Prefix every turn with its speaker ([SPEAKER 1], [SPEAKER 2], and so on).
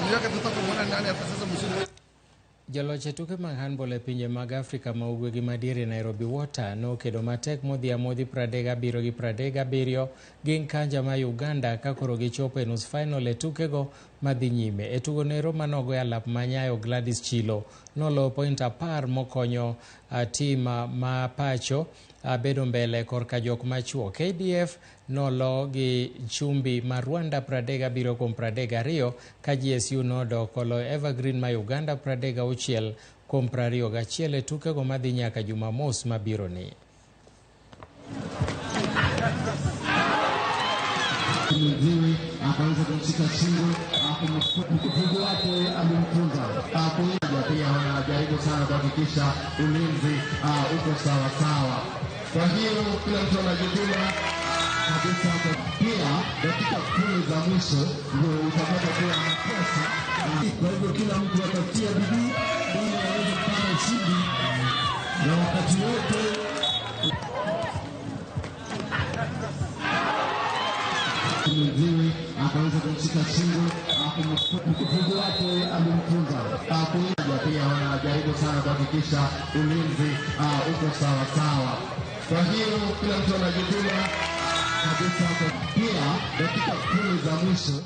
[SPEAKER 1] Niweke tuta kumwona nani atacheza mzuri.
[SPEAKER 2] Joloch e tuke mag handball e pinje mag Afrika ma ugwe gi madiere Nairobi Water nokedo matek modhi amodhi 37 gi 37 gi Nkanja ma Uganda ka koro gichopo e nus final e tukego madhi nyime. E tugo nero manogo e alap ma Nyayo Gladys Chilo noloyo point 10 mokonyo tim ma pacho bedo mbele korka jok machuo. KDF nolo gi Chumbi ma Rwanda 37 kuom 32 ka GSU nodok oloyo Evergreen ma Uganda 36 kuom 21 e tukego madhi nyaka Jumamos mabiro ni.
[SPEAKER 3] Mwenziwe akaweza kumshika shingo, mkufunzi wake alimfunza. Pia wanajaribu sana kuhakikisha ulinzi uko sawa sawa. Kwa hiyo kila mtu anajituma kabisa. Pia dakika 10 za mwisho ndio utapata kuwa makosa. Kwa hivyo kila mtu atatia bidii ili aweze kupata ushindi na wakati wote mwenziwe akaweza kumshika shingo, mkufunzi wake alimfunza. Pia wanajaribu sana kuhakikisha ulinzi uko sawa sawa. Kwa hiyo kila mtu anajituma kabisa. Pia dakika 10 za mwisho.